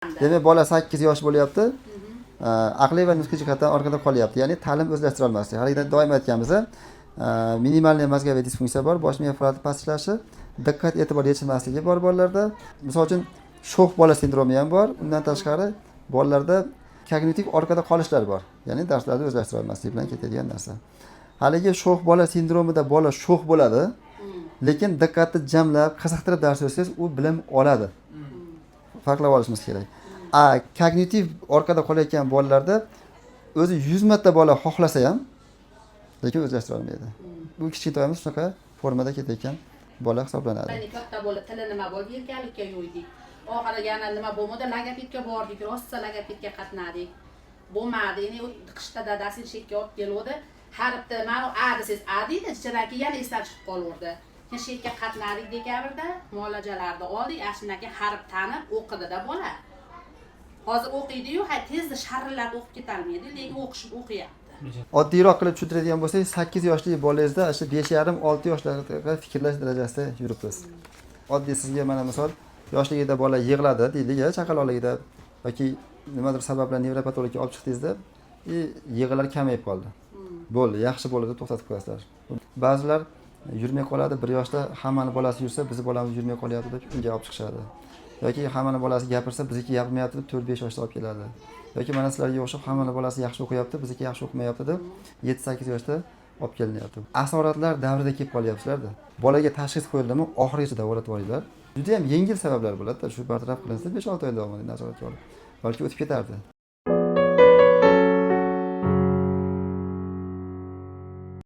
Demak, bola 8 yosh bo'lyapti. Aqliy va nutqiy jihatdan orqada qolyapti. Ya'ni ta'lim o'zlashtira olmaslik. Haligi doim aytganmiz, минимальный мозговой disfunksiya bor, bosh miya faoliyati pastlashishi, diqqat e'tibor yetishmasligi bor bolalarda. Misol uchun, sho'x bola sindromi ham bor. Undan tashqari bolalarda kognitiv orqada qolishlar bor. Ya'ni darslarni o'zlashtira olmaslik bilan ketadigan narsa. Haligi sho'x bola sindromida bola sho'x bo'ladi, lekin diqqatni jamlab, qiziqtirib dars o'tsangiz, u bilim oladi. Farqlab olishimiz kerak. A kognitiv orqada qolayotgan bolalarda o'zi 100 marta bola xohlasa ham, lekin o'zlashtira olmaydi. Bu kichkintoyimiz shunaqa formada ketayotgan bola hisoblanadi. Endi katta bo'lib tili nima bo'ldi, yelkalikka yo'ydik. Oxiri yana nima bo'lmadi, logopedga bordik, rosa logopedga qatnadik. Bo'lmadi. Endi u qishda dadasi shu yerga olib keluvdi. Harfni mana a desangiz, a deydi, ichidan keyin yana esdan chiqib qolaverdi. Keyin shu yerga qatnadik dekabrda, muolajalarni oldik. Ana shundan keyin harf tanib o'qidida bola. Hozir o'qiydi-yu, ha, tezda sharillab o'qib ketolmaydi, lekin o'qishib o'qiyapti. Oddiyroq qilib tushuntiradigan bo'lsak, 8 yoshli bolangizda shu 5,5-6 yoshlarga fikrlash darajasida yuribmiz. Oddiy sizga mana misol, yoshligida bola yig'ladi deylik, chaqaloqligida yoki nimadir sabab bilan nevropatologga olib chiqdingizda, и yig'ilar kamayib qoldi. Bo'ldi, yaxshi bo'ldi deb to'xtatib qo'yasizlar. Ba'zilar yurmay qoladi, 1 yoshda hammani bolasi yursa, bizni bolamiz yurmay qolyapti deb unga olib chiqishadi. Yoki hammani bolasi gapirsa, bizniki gapirmayapti deb 4-5 yoshda olib keladi. Yoki mana sizlarga o'xshab hammani bolasi yaxshi o'qiyapti, bizniki yaxshi o'qimayapti deb 7-8 yoshda olib kelinyapti. Asoratlar davrida kelib qolyapsizlarda. Bolaga tashxis qo'yildimi, oxirigacha davolatib olinglar. Juda ham yengil sabablar bo'ladi-da, shu bartaraf qilinsa 5-6 oy davomida nazoratga olib, balki o'tib ketardi.